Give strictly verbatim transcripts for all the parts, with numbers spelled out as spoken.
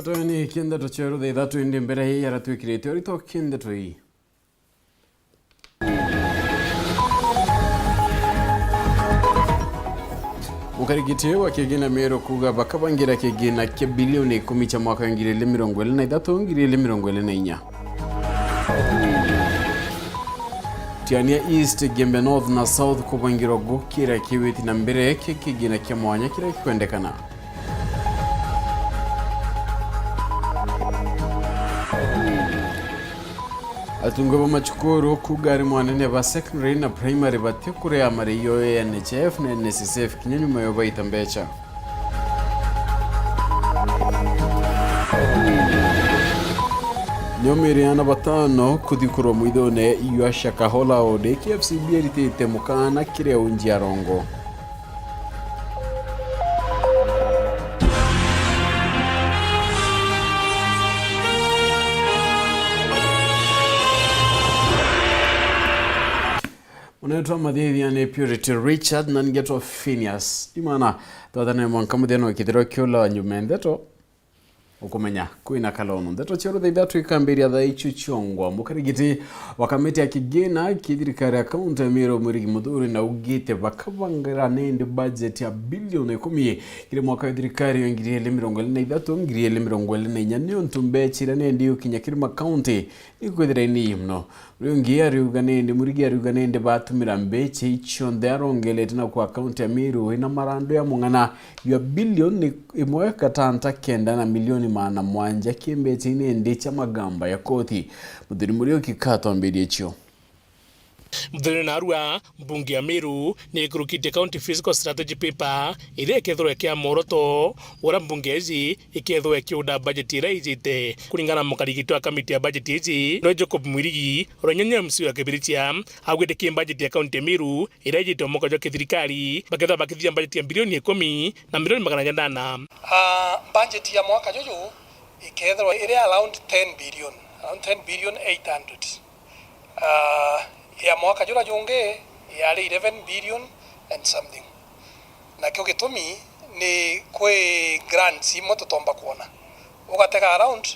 Tweni kindeto cia rutha ithatu indi mbere ya ara twikirite urito kindeto ii. Mukarigiti wa kigina Meru kuuga bakabangira kigina kia bilioni ikumi cia mwaka wa ngiri igiri mirongo iri na ithatu, ngiri igiri mirongo iri na inya. Tiania East, Gembe North na South kubangirwa gukira kiwiti na mbere kia kigina kia mwanya kiria gikwendekana. Atungwa ba macukuru kuuga arimwa anene ba secondary na primary batikuria mariyo ya N H I F na N S S F kinya nyuma yo baita mbeca. Nyomiri ana batano kuthikurwa mwithone yua Shakahola Road, K F C B eritite mukana kiri aunji arongo. Munetwa Mathithia ni Purity Richard na ningetwa Phineas Imana. Twathane mwanka muthia no kithiro kiula nyuma ndeto. Ukumenya kwina kalono. Ndeto cia rutha ithatu ikambiria thaa icio ciongwa. Mukarigiti wa kamiti ya kigina ki thirikari ya kaunti ya Meru, Mwirigi Muthuri, na ugite bakabangira nindi budget ya bilioni ikumi kiri mwaka wa thirikari ya ngiri igiri mirongo iri na ithatu, ngiri igiri mirongo iri na inya, ni untu mbecha iria nindi yukinya kiri makaunti ikwithira ini iyi muno. Uri ungi ariuga nindi, Mwirigi ariuga nindi batumira mbecha ii cionthe arongelete na kwa kaunti ya Meru ina marandu ya mung'ana ya bilioni imwe gatanta kenda na milioni magana mwanja ki mbecha ii nindi cia magamba ya koti. Muthuri Muriuki katwambirie cio. Muthuri Narua, mbunge ya Meru, ni ikurukite County Fiscal Strategy Paper, iria ikethirwa ikia mworoto uria mbunge iji ikethirwa ikiunda bajeti iria ijite. Kuringana na mukarigiti wa kamiti ya bajeti iji, no Jacob Mwirigi, uria nyenye M C wa Kibirichia, augite ki bajeti ya kaunti ya Meru iria ijite mwaka jwa kithirikari, bakethirwa bakithithia bajeti ya bilioni ikumi na milioni magana janana. Ah, budget ya mwaka juju ikethirwa iri around ten billion, around ten billion eight hundred. Ah, ya mwaka jura jungi yari eleven billion and something. Nakio gitumi ni kwi grants imwe tutomba kwona. Ugatega around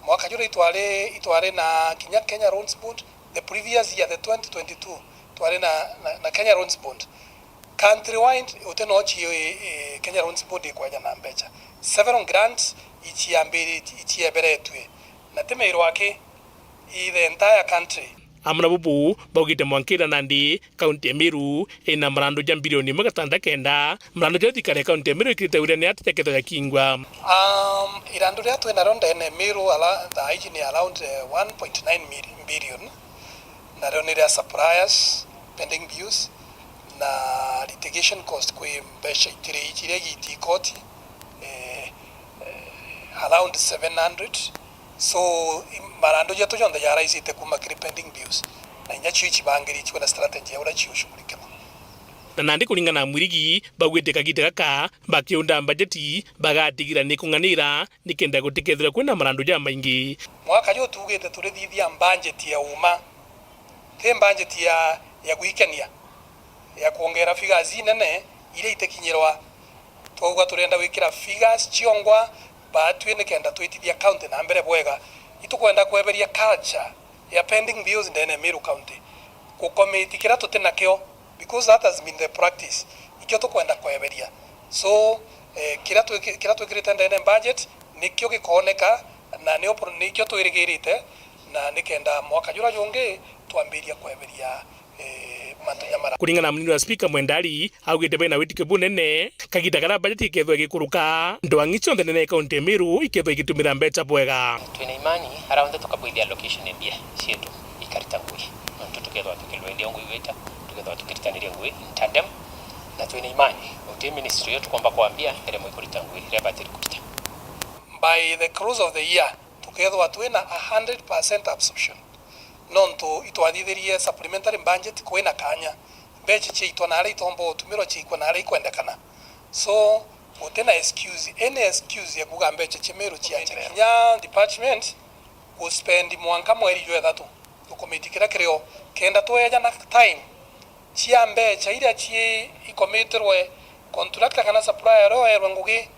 mwaka jura itwari, itwari na kinya Kenya Loans Board, the previous year, the twenty twenty-two, twari na, na, na Kenya Loans Board. Country wide, uti no ci, eh, Kenya Loans Board ikweja na mbecha. Several grants iciambiri-, icieberetue. Na ti Meru aki, i the entire country. Amwe na bubu, baugite mwanka ira nandi, kaunti ya Meru ina marandu ja bilioni imwe gatanda kenda, marandu ja thirikari ya kaunti ya Meru ikirite uria ni ati jakethwa jakingwa. Um, irandu ria twinario ndene Meru ala, thaa iji ni around, eh, one point nine mil-, billion. Nario ni ria suppliers, pending bills, na litigation cost kwi mbeca itiri iria igiti koti, eh, eh, around seven hundred. So, i-, marandu jetu jonthe jaraicite kuma kiri pending bills, na inya cio icibangiri icio na strategy ya uria ciushughulikirwa. Na nandi kuringana na Mwirigi, baugite kagita gaka, bakiunda mbajeti, bagatigira ni kung'anira, nikenda gutikethirwa kwina marandu jamaingi. Mwaka juu tuugite turithithia mbajeti ya uma, ti mbajeti ya, ya gwikenia, ya kwongera figures inene iria itikinyirwa. Twauga turenda gwikira figures ciongwa baatwi nikenda twitithia county na mbere bwega. Itukwenda kweberia culture ya pending bills ndene ya Meru County. Gukomiti kiria tuti nakio, because that has been the practice. Ikio tukwenda kweberia. So, eh, kiria twiki-, kiria twikirite ndene budget, nikio gikooneka, na nio pro-, nikio twirigirite, na nikenda mwaka jura jungi twambiria kweberia, eh, mantu ja mara. Kuringana na munini wa spika Mwendali, augite bena witike bunene, kagita karia bajeti ikethwa igikuruka, ndwang'i cionthe nene ya kaunti ya Meru ikethwa igitumira mbecha bwega. Twina imani, aria onthe tukabwithia allocation ya mbia cietu ikarita ngui. Nontu tukethwa tukilwendia ngui wita, tukethwa tukiritaniria ngui in tandem, na twina imani, uti ministry iyo tukomba kwambia iremwe ikurita ngui iria ibatiri kurita. By the close of the year, tukethwa twina a hundred percent absorption. Nontu itwathithirie supplementary budget kwina kanya. Mbecha ciaitwa naria itomba utumirwa ciaikwa naria ikwendekana. So, gutina excuse, any excuse ya kuuga mbecha cia Meru ciacha. Kinya department, guspend mwanka mweri jwa ithatu, gukomiti kiria kirio, kenda tweja na time cia mbecha iria ci ikomitirwe contractor kana supplier uria werwe ngugi,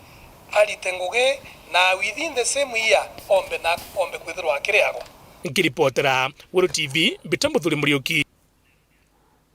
arite ngugi, na within the same year ombe na ombe kwithirwa akiriagwa. Nkiripotera Weru T V, mbita Muthuri Muriuki.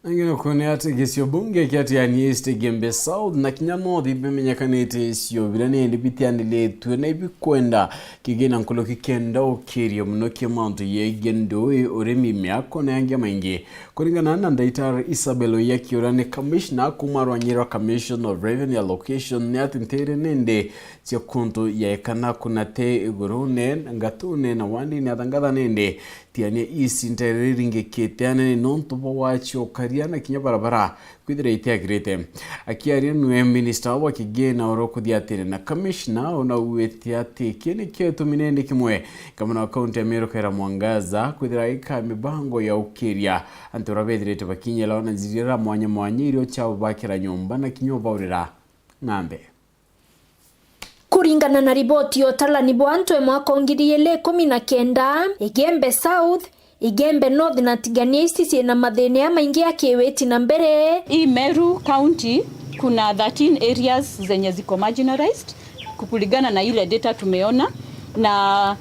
Angina kuone ati gicio bunge kia Tigania East, Igembe South na kinya North ibimenyekanite icio biria nindi bitianiritue na ibikwenda kigina nkuruki kenda ukiria muno kia mantu yegie ndui, urimi, miako na yangi maingi. Kuringana na Ndaitari Isabel Oyaki, uria ni commissioner kuuma rwanyi rwa Commission of Revenue Allocation, ni ati ntiri nindi cia kuntu yaekana kunate igurune, ngatune na wandine athangatha nindi Tigania East ntere riringikite anene nontu bwa wacio ukaria na kinya barabara kwithira itiagirite. Akiaria niwe minister wa kigina oro kuthiatire na commissioner, ona ugwite ati kii nikio gitumi nindi kimwe gavana wa kaunti ya Meru Kawira Mwangaza kwithira aika mibango ya ukiria antu aria bethirite bakinyira ona njira mwanya mwanya irio ciao bakira nyomba na kinya ubaurira ng'ambe. Kuringana na riboti ya utalani bwa antu e mwaka wa ngiri igiri ikumi na kenda, Igembe South, Igembe North na Tigania East ciina mathina jamaingi ya kiwiti na mbere. Hii Meru County kuna thirteen areas zenye ziko marginalized kukulingana na ile data tumeona, na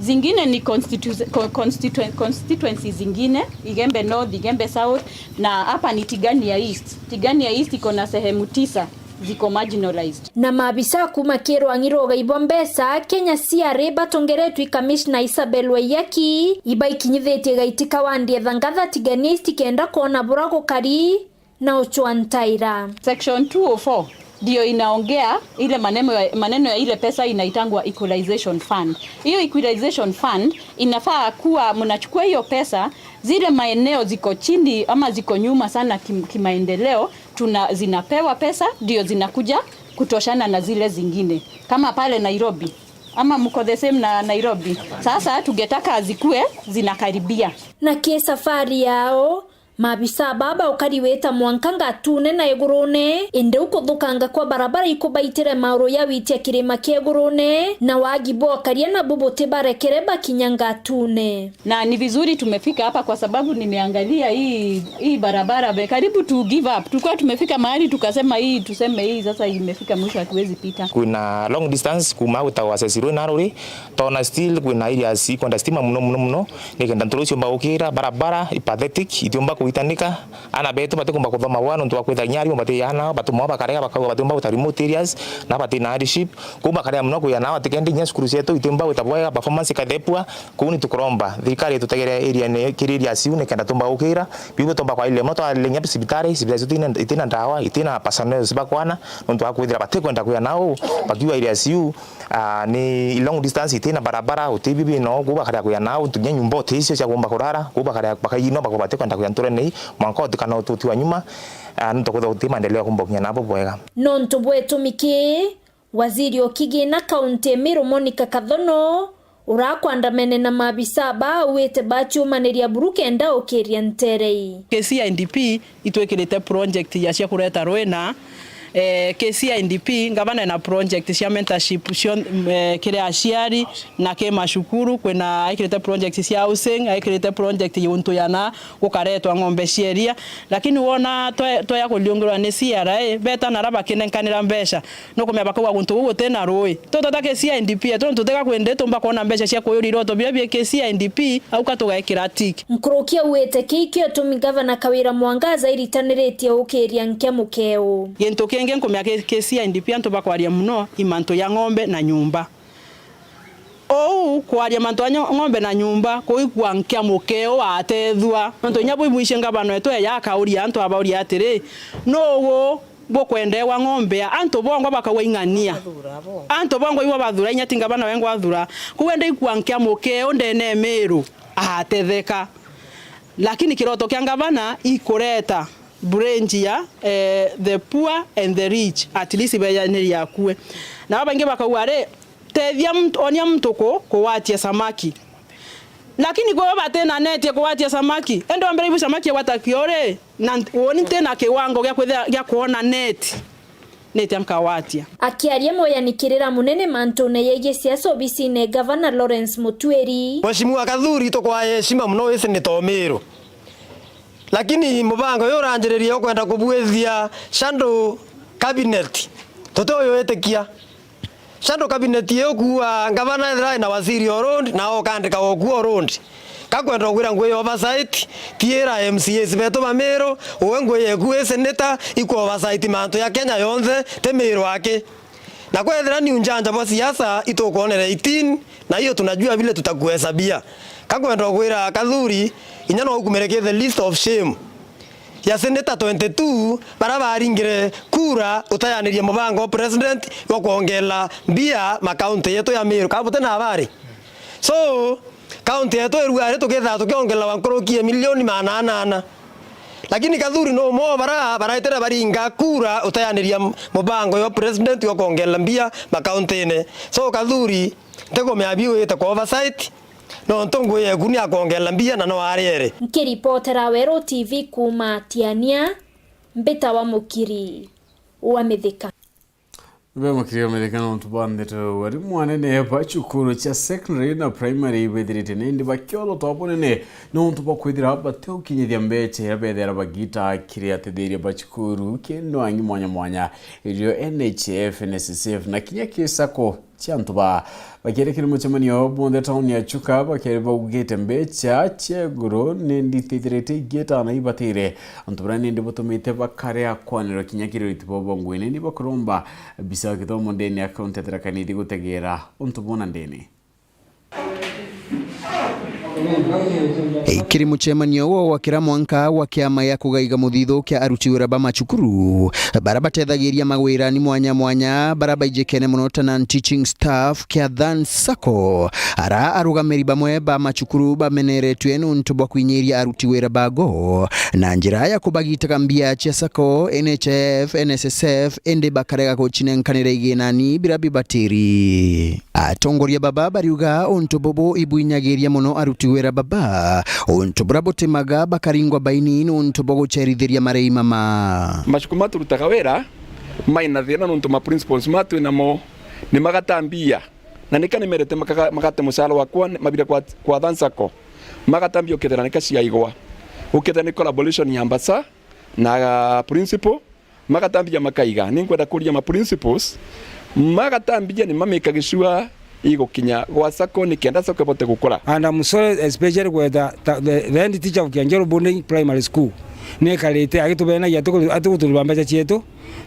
zingine ni constitu-, con-, constitu-, constituency zingine, Igembe North, Igembe South, na hapa ni Tigania East. Tigania East iko na sehemu tisa ziko marginalized. Na maabisa kuuma ki rwang'i rwa ugai bwa mbeca, Kenya C R A, batongeretwe i Kamishna Isabel Waiyaki, ibaikinyithitie gaiti ka wandi etha ngatha Tigania East kenda kwona bura gukari na ucwa ntaira. Section two oh four ndio inaongea ile maneno ya, maneno ya ile pesa inaitangwa equalization fund. Hiyo equalization fund inafaa kuwa mnachukua hiyo pesa, zile maeneo ziko chini ama ziko nyuma sana kim-, kimaendeleo, tuna-, zinapewa pesa ndio zinakuja kutoshana na zile zingine. Kama pale Nairobi, ama mko the same na Nairobi? Sasa tungetaka zikue zinakaribia. Na ki safari yao, maabisa baba ukari wita mwanka ngatune na igurune, indi ukuthukanga kwa barabara ikubaitire mauru ya witia kirima kia igurune, na wagi bwa ukaria nabu butibarekere bakinya ngatune. Na ni vizuri tumefika hapa kwa sababu nimeangalia hii, hii barabara be-, karibu to give up. Tulikuwa tumefika mahali tukasema hii, tuseme hii sasa imefika mwisho, hatuwezi pita. Kwina long distance kuma gwitagwa Cecirwe na Ruri, tona still kwina areas ikwenda stima muno, muno, muno. Nikenda nturu ciumba gukira, barabara i pathetic, itiumba kuitanika. Ana betu batikumba kuthoma bwa nontu bwa kwitha kinya arimu bati ana, batuma bakarega bakauga batiumba gwita remote areas, na bati na hardship. Kou bakarega muno kwia nao ati kendi kinya cukuru cietu itiumba gwita bwega, performance ikathepua. Kou ni tukuromba thirikari itutegere area ni kiri areas iu nikenda tumba gukira. Biu bitumba kwa ile moto alenye cibitari, cibitari cietu itina, itina ndawa, itina personnel cibakwana, nontu wa kwithira batikwenda kwia nao, bakiuga areas iu, ah, ni long distance, itina barabara, uti bibi no, kou bakarega kwia nao, nontu kinya nyumba uti icio cia kuumba kurara, kou bakarega, bakainwa, bako batikwenda kwia nturene ii, mwanka utikana ututi wa nyuma, ah, nontu kwithirwa uti maendeleo ya kumba kinya nabo bwega. Nontu bwa itumi kii, Waziri o kigina kaunti ya Meru Monica Kathono urakwandamene na maabisa ba auite baciumaniria buru kenda ukiria ntere ii. K C I D P itwikirite project ya cia kureta rwina, eh, K C I D P, ngavana ena project cia mentorship cio, eh, kiri aciari na ki macukuru, kwina aikirite project cia housing, aikirite project yuntu yana gukaretwa ng'ombe cia iria, lakini wona twe-, tweya kuriungirwa ni C R A, beta nara bakinenkanira mbeca. Nukumenya bakauga guntu guu gutina rui. Tutata K C I D P, etu nontu tiga kwindi tumba kwona mbeca cia kuyuria iroto biria bia K C I D P, au ka tugaikira tick. Nkuruki auite kii kio gitumi Gavana Kawira Mwangaza airitaniritie ukiria nkia mukeo. Gintu kingi nkumenya K-, K C I D P antu bakwaria muno i mantu ya ng'ombe na nyumba. Ou kwaria mantu ja nyo-, ng'ombe na nyumba, kuigua nkia mukeo watethua. Nontu inya bui mwici ngavana wetu eja akauria antu abauria atiri, nuu bukwendewa ng'ombe ya antu bongwa bakauga ing'ania. Antu bongwa ibo bathura, inya ti ngavana wengwa athura. Kou enda ikua nkia mukeo ndene Meru atetheka. Lakini kiroto kia ngavana ikureta bridge ya, eh, the poor and the rich, at least bejanirie akue. Na babaingi bakauga ri, tethia muntu, onia muntu ku-, kugwatia samaki. Lakini kwi bo batina neti ya kugwatia samaki. Ende wambire ibu samaki igwatakia uri, na nt-, uuni ntina kiwango gia kwithira, gia kwona neti. Nitia nkagwatia. Akiaria mweyanikirira munene mantune yegie siasa obisine Gavana Lawrence Mutuiri. Mheshimiwa Kathuri, tukwaye heshima muno, wi senator o Meru. Lakini mubango uyu uranjiriria ukwenda kubwithia shadow cabinet, tutiuyitikia. Shadow cabinet iu kuuga ngavana ethira ena waziri o round, na okandika o ku o round. Kakwenda kwira ngui ya oversight, tiira M C As betu ba Meru, uwe ngui yeku i senator, iku oversight mantu ya Kenya yonthe, ti Meru aki. Na kwethira ni unjanja bwa siasa, itukwonera eighteen, na hiyo tunajua vile tutakuhesabia. Kakwenda kwira Kathuri, inya no ukumire ki the list of shame ya senator twenty-two baria baringire kura utayaniria mubango wa president wa kwongela mbia makaunti yetu ya Meru. Ka buti na habari? So, kaunti yetu irugari tukithaa tukiongelwa nkuruki ya milioni maana anana. Lakini Kathuri no mo bara baraitire baringa kura utayaniria mubango wa president wa kwongela mbia makauntine. So, Kathuri, ntikumea biu wite kwa oversight, nontu ngui yeku ni akwongela mbia na no ariere. Nkiripotera Weru T V kuuma Tiania, mbitawa Mukiri wa Mithika. Be Mukiri wa Mithika, nontu bwa ndeto, arimu anene ba cukuru cia secondary na primary ibethirite nindi bakiolotwa bunene nontu bwa kwithira bateukinyithia mbecha iria bethera bagita kiri atethiria ba cukuru, kindu angi mwanya mwanya, irio N H F, N S S F na kinya ki sacco cia antu ba. Bakiaria kiri mucemanio bonthe tauni ya Chuka, bakiaria baugite mbecha cia iguru ni nditithirite igieta na ibatire antu baria nindi butumite bakarea kwanirwa kinya kiri uriti bwao bwa ngui, nindi bakuromba bisa wa githomo ndene ya kaunti ya Tharaka Nithi gutegera untu buna ndene. Kiri mucemanio wo wa kira mwanka wa kiama ya kugaiga muthithu kia aruti wira ba macukuru, bara batethagiria mawirani mwanya mwanya, bara baijikene mono ta non-teaching staff kia Than Sacco, ara arugamiri bamwe ba macukuru bameneretue nuntu bwa kwinyiria aruti wira bago na njira ya kubagitaga mbia cia Sacco, N H F, N S S F, indi bakarega gucinenkanira iginani bira bibatiri. Atongoria baba bariuga untu bubu ibwinyagiria mono aruti wira baba, untu bura butimaga bakaringwa baini nuntu bwa gucerithiria marei mama. Macuku maturutaga wira maina thina nuntu ma principals ma twinamo ni magata mbia, na nika nimerete makaga-, magate mucara wakwa ni mabire kwa, kwa Than Sacco, magata mbia ukethira nika ciaigwa, ukethira ni collaboration ya mbasa na principal, magatambia makaiga. Ni nkwenda kuria ma principals, magatambia ni mamikaga sure igukinya gwa Sacco ni kenda Sacco ibote gukura. And I'm sorry especially kweta ta, the, the head teacher of Kianjero Boarding Primary School. Ni karite agitubenagia atugu-, atiguturuba mbeca cietu.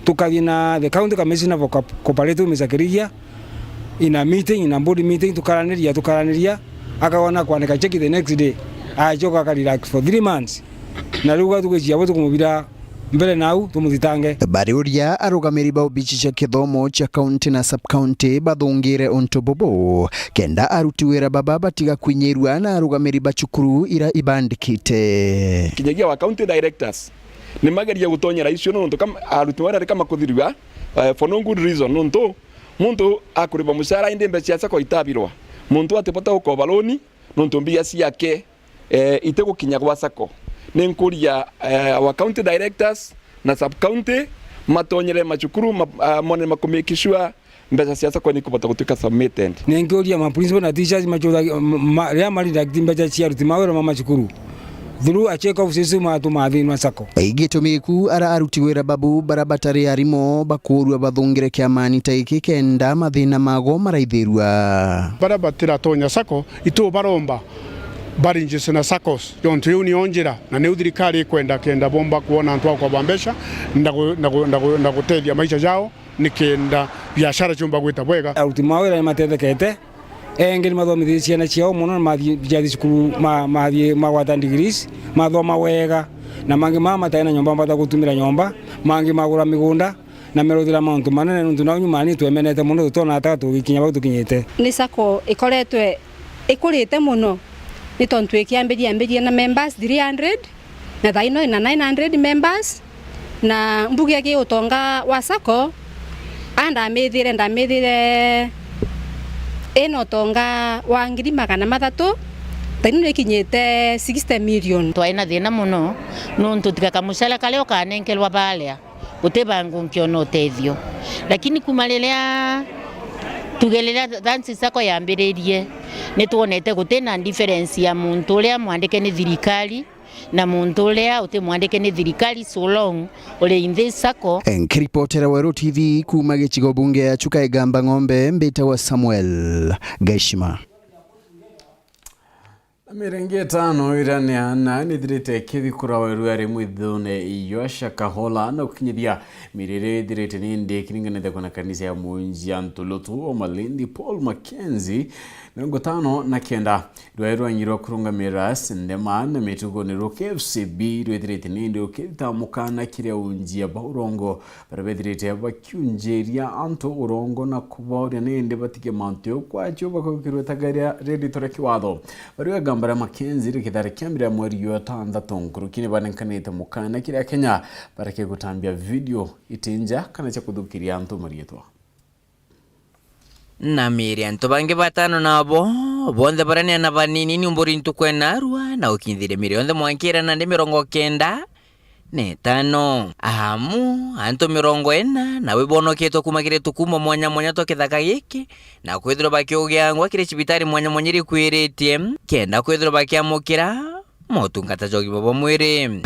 Tukathie na the county commissioner for co-, cooperative Mister Kirigia in a meeting, in a board meeting, tukaraniria, tukaraniria, akagona kwandika check the next day. Acoka akarelax for three months. Na riu gwa tugicia bo tukumubira mbere nau tumuthitange. Bariuria arugamiri ba obici cia kithomo cia kaunti na sub-county bathungire untu bubu, kenda aruti wira baba batiga kwinyirua na arugamiri ba cukuru ira ibandikite. Kinyagia wa county directors ni mageria gutonyera icio nontu kam-, aruti wira rika makuthirua, eh, for no good reason, nontu muntu akuriba mucara indi mbeca cia Sacco itabirwa. Muntu atibota gukoba loan nontu mbia ciake eh, itigukinya gwa Sacco. Ni nkuria, eh, our county directors na sub-county matonyere macukuru ma-, ah, mone makumake sure mbeca cia Sacco ni kubota gutuika submitted. Ni nkuria ma principal na teachers macuthagi-, ma, ma, riria ma redact mbeca cia aruti ma wira ma macukuru through a check of system matu mathinwa Sacco. Gitumi ku ara aruti wira babu bara batari arimo bakurua bathungire kiamani ta giki kenda mathina mago maraithirua. Bara batiratonya Sacco itu baromba barinjise na saccos, yontu iu niyo njira, na niu thirikari ikwenda kenda bomba kwona antu a kwaba mbeca na gu-, na gu-, na gu-, na gutethia maisha jao, ni kenda biashara ciumba gwita bwega. Aruti ma wira ni matethekete, engi ni mathomithitie ciana ciao mono, na mathie, ciathi cukuru, ma-, mathie magwata degrees, mathoma wega, na mangi maa matai na nyomba, mbata gutumira nyomba, mangi magura migunda, na meruthira mauntu manene, nontu nau nyuma ni twemenete mono, tutona ata tugikinya bau tukinyite. Ni Sacco ikoretwe ikurite mono, ni tontu ikiambiria, ambirie na members three hundred, na thaino ina nine hundred members, na mbuge ki utonga wa Sacco, a ndamithire, ndamithire ina utonga wa ngiri magana mathatu, thaino nikinyite sixty million. Twai na thina mono, nontu tiga kamucara karia ukanenkerwa baria, guti bangu nkiona utethio. Lakini kuma riria tuge riria Thansi Sacco yambiririe, ni twonete guti na difference ya muntu uria mwandike ni thirikari Na muntu uria utimwandike ni thirikari, so long uri in this circle. Nkiripotera Weru T V kuuma gicigo bunge ya Chuka Igamba Ng'ombe, mbitagwa Samuel Gaishima. Na miringi itano iria ni ana nithirite ikithikura Weru ari mwithune ywa Shakahola na gukinyithia miriri ithirite ni ndi ikiringanithia na kanisa ya Munjia Ntulutu o Malindi Paul Mackenzie, mirongo itano na kenda. Rwai rwanyu rwa kurungamira sinema na mitugo ni rwa K F C B rwithirite ni ndi ukirita mukana kiri aunjia ba urongo baria bethirite bakiunjiria antu urongo na kuboria ni ndi batige mantu jau kwacio bakagukirwe itagaria ria ritwa ria kiwatho. Baria igamba ria Mackenzie rikithara kiambira mweri jwa tantatu nkuruki ni banenkanite mukana kiri Akenya bareke gutambia video itinja kana cia kuthukiria antu mariitwa. Na miiri antu bangi batano nabo, bonthe baria ni ana banini, ni umburi ntuku enarua na gukinyithiria miiri yonthe mwankira na ndi mirongo kenda na itano. Amu antu mirongo ina nawe ibonoketwe kuuma kiri tukumo mwanya mwanya twa kithaka giki, na kwithirwa bakiugiangwa kiri cibitari mwanya mwanya iria ikwiritie, kenda kwithirwa bakiamukira motungata ja ugima bwa mwiri.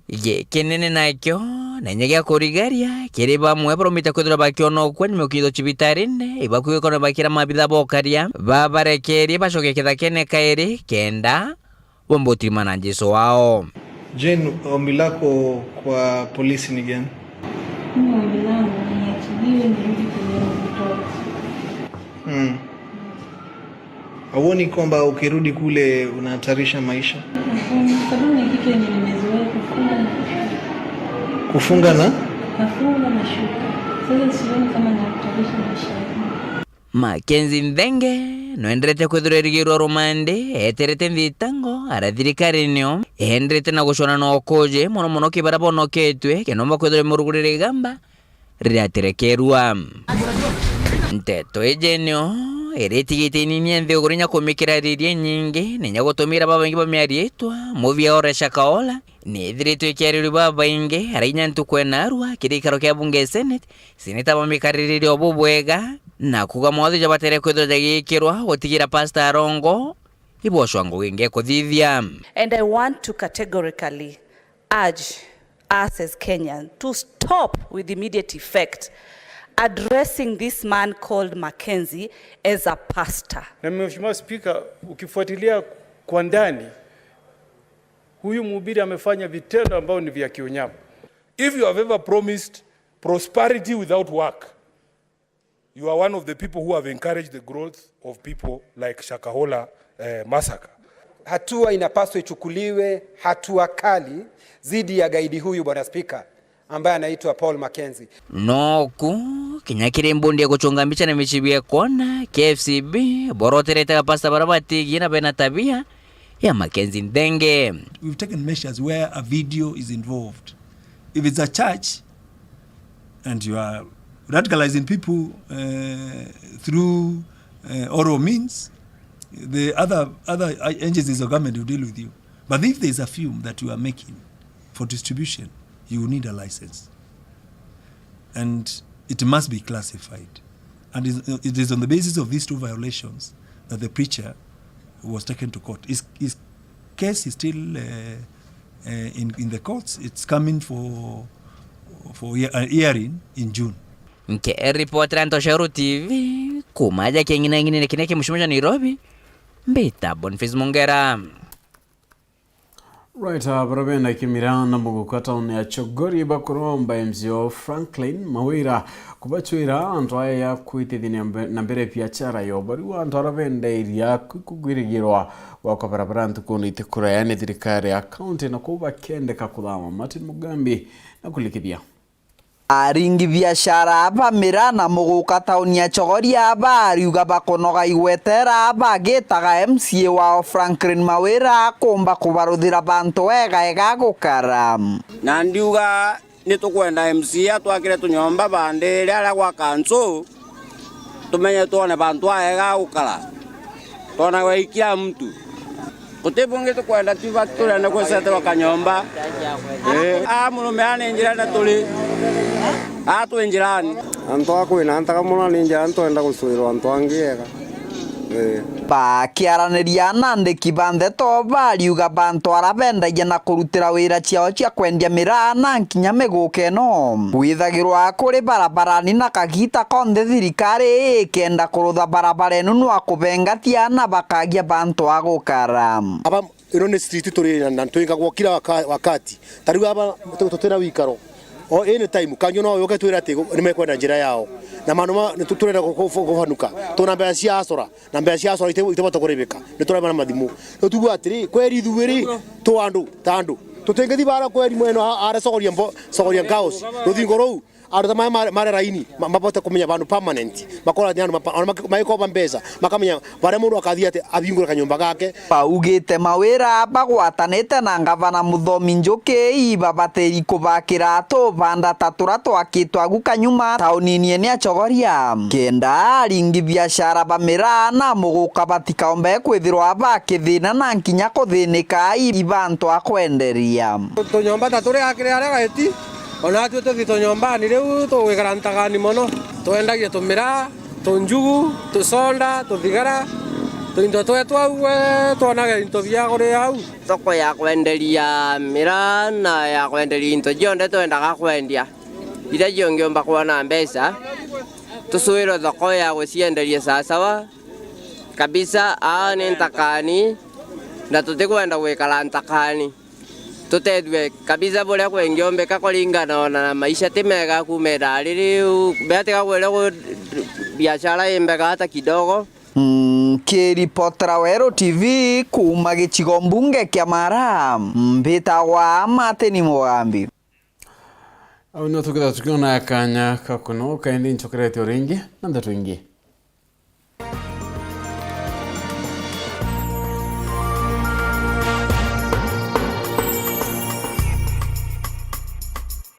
Gikinene nakio na inya gia kurigaria kiri bamwe baromite kwithirwa bakionokua nyuma ya gukinyithwa cibitarine, ibakwigua bakira mabitha bokaria babarekerie bacoke kithakene kairi kenda bomba utirimana na Jesu wao. Jane, ombi lako kwa polisi ni gani? Mimi ombi langu niachiliwe nirudi kwenye mtoto. Mm. Hauoni kwamba ukirudi kule unahatarisha maisha? Hapana, sababu ni kitu yenye nimezoea kufunga na kushika. Kufunga na? Nafunga na shuka. Sasa sioni kama nahatarisha maisha yangu. Mackenzie Nthenge nwenderete kwithirwa erigirwa rumande, eterete nthitango, ara thirikari nio enderete na gucwana na ukuji mono mono ki baria bonoketue, kenda umba kwithirwa murugurire igamba riria atirekerua. Nteto iji nio iritigite inini ya nthiguru inya kumikirariria inyingi, na inya gutumira babaingi ba miariitwa, muvia Ore Shakahola, ni ithiritwe ikiaririrua babaingi, ara inya ntuku enarua kiri gikaro kia bunge Senate, seneta bamikariririe o bubwega, na kuuga mawatho jabatere kwithirwa jagikirwa gutigira Pastor Arongo ibocwa ngugi ingi ikuthithia. And I want to categorically urge us as Kenyans to stop with immediate effect addressing this man called Mackenzie as a pastor. Na Mheshimiwa Spika, ukifuatilia kwa ndani, huyu mhubiri amefanya vitendo ambavyo ni vya kiunyama. If you have ever promised prosperity without work, you are one of the people who have encouraged the growth of people like Shakahola, eh, massacre. Hatua inapaswa ichukuliwe, hatua kali dhidi ya gaidi huyu, Bwana Spika, ambaye anaitwa Paul Mackenzie. Noku kinya kiri mbundi ya gucunga mbica na micibi ya kwona, K F C B boroterete apasta baria batigie na bena tabia ya Mackenzie Nthenge. We've taken measures where a video is involved. If it's a church and you are radicalizing people, uh, through, uh, oral means, the other, other agencies of government will deal with you. But if there is a film that you are making for distribution, you will need a license. And it must be classified. And it, it is on the basis of these two violations that the preacher was taken to court. His, his case is still, uh, uh, in, in the courts. It's coming for, for hea-, uh, hearing in June. Nkiripotera Ntoshero T V, kuuma aja king'inang'inine kiria ki mucimo jwa Nairobi, mbita Boniface Mungera. Right, ah, baria benda kimira na muguka tauni ya Chogori bakuromba M C A o Franklin Mawira kubacwira antu aya ya kwitithia na mbe-, na mbere biachara yo. Bariu antu aria benda iria kwi kugwirigirwa gwakwa barabara ntukuni itikuraya ni thirikari ya kaunti, na kou bakendeka kuthama. Martin Mugambi na kulikithia. Aringi biashara ba miraa na muguka tauni ya Chogoria bariuga bakunoga igwetera bagitaga M C A wao Franklin Mawira kumba kubaruthira bantu wega ega gukara. Na ndiuga ni tukwenda M C A atwakire tunyomba bandi riria gwa kansu, tumenye twone bantu aega gukara. Twona gwa ikia mtu. Guti bungi tukwenda, tu ba-, turenda gweseterwa kanyomba. Eh, a murume a ni njirene turi. A twi njirani. Antu a kwina ntaga muno ni njirani, twenda gucwirwa antu angi ega. Bakiaraniria na andiki ba ndeto, bariuga bantu ara bendagia na kurutira wira ciao cia kwendia miraa na nkinya miguka ino, kwithagirwa kuri barabarani na kagita konthe thirikari ikenda kurutha barabara ino nwa kubengatia na bakagia bantu a gukara. Aba, ino ni street turi na, na twingagwo kila waka-, wakati. Ta riu aba tu-, tutina wikaro. O any time, kanyo no yuke twira ati ni mekwenda njira yao. Na mandu ma, ni tu-, turenda ku-, ku-, kubanuka. Tuna mbeca cia asora, na mbeca cia asora ite-, itibota kuribika. Ni tureba na mathimu. Riu tuuga atiri, kweri ithui ri, tu andu, ta andu. Tutingithi bara kweri mwena a-, ara sogoria mbo-, sogoria ngaos. Ruthingo ruu, andu ta maya mare, mare raini, ma-, mabote kumenya bandu permanent. Makora ni andu mapa-, ona maki-, magikoba mbeca, makamenya baria mundu akathii ati abingure kanyomba gake. Baugite mawira bagwatanite na ngavana Muthomi Njuki ibabatiri kubakira tubanda ta tura twakitwe agu kanyuma taunini ene ya Chogoria, kenda aringi biashara ba miraa na muguka batikaombe kwithirwa bakithina na nkinya kuthinika i-, ibantu a kwenderia. Tunyomba ta turi akiri aria gaiti, ona atwi tuthi tunyombani riu tugwikara ntagani mono, twendagia tumiraa. Tunjugu, tusonda, tuthigara, tuinto twetu au, eh, twonage into bia kuria au. Thoko ya kwenderia miraa na ya kwenderia into cionthe twendaga kwendia, iria ciongiumba kwona mbeca, tucuirwe thoko ya gucienderia sawasawa kabisa. Aa ni ntakani, na tutikwenda gwikara ntakani. Tutethue kabisa buria kwengiombeka kuringana ona na maisha ti mega kuuma ithaa riri, u-, bea tiga kwire ku-, biashara i mbega hata kidogo. Nkiripotera Weru T V kuuma gicigo mbunge kia Mara, mbitagwa Martin Mugambi. Au nio tukithira tukiona kanya ka kunoka, indi ncokeretie o ringi na ndeto ingi.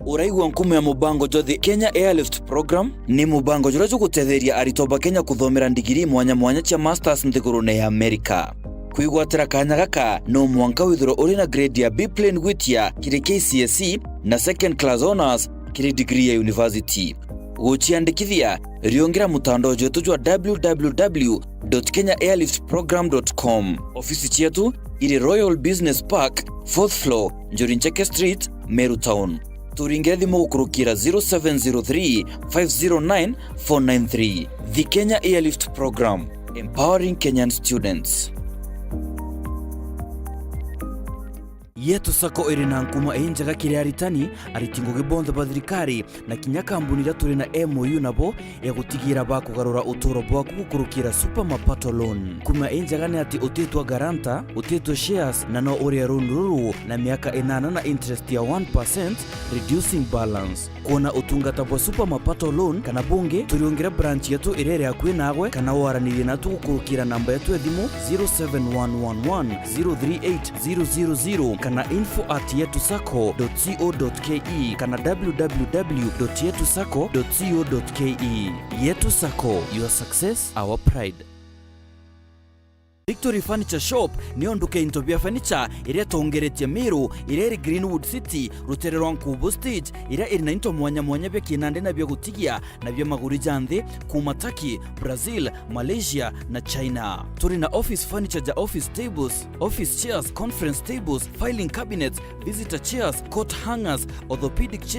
Uraigua nkumo ya mubango jwa the Kenya Airlift Program? Ni mubango juria jugutetheria aritwa ba Kenya kuthomera ndigiri mwanya mwanya cia masters nthigurune ya Amerika. Kwigwatira kanya gaka, no mwanka withirwe uri na grade ya B plain gwitia kiri K C S E na second class honours kiri degree ya university. Guciandikithia, riungira mutandao jwetu jwa w w w dot kenya airlift program dot com. Ofisi cietu iri Royal Business Park, fourth floor, Njuri Ncheke Street, Meru Town. Turingire thimu gukurukira zero seven zero three, five zero nine, four nine three. The Kenya Airlift Program, empowering Kenyan students. Yetu Sacco iri na nkuma injega kiri aritani, ariti ngugi bonthe ba thirikari, na kinya kambuni iria turi na M O U nabo, ya gutigira bakugarura uturo bwaku gukurukira Super Mapato Loan. Nkuma injega ni ati utitwa guarantor, utitwa shares, na no urie loan ruru na miaka inana na interest ya one percent, reducing balance. Kwona utungata bwa Super Mapato Loan kana bungi, turiungire branch yetu iria iri akui naagwe, kana waranirie natu gukurukira namba yetu ya thimu zero seven one one one zero three eight zero zero zero kana info at yetu sacco dot co dot ke kana w w w dot yetu sacco dot co dot ke. Yetu Sacco, your success, our pride. Victory Furniture Shop niyo nduka ya into bia furniture iria itongeretie Meru, iria iri Greenwood City, rutere rwa Nkubu Stage, iria iri na into mwanya mwanya bia kinandi na bia gutigia na bia maguri ja nthi, kuuma Turkey, Brazil, Malaysia na China. Turi na office furniture ja office tables, office chairs, conference tables, filing cabinets, visitor chairs, coat hangers, orthopedic chairs,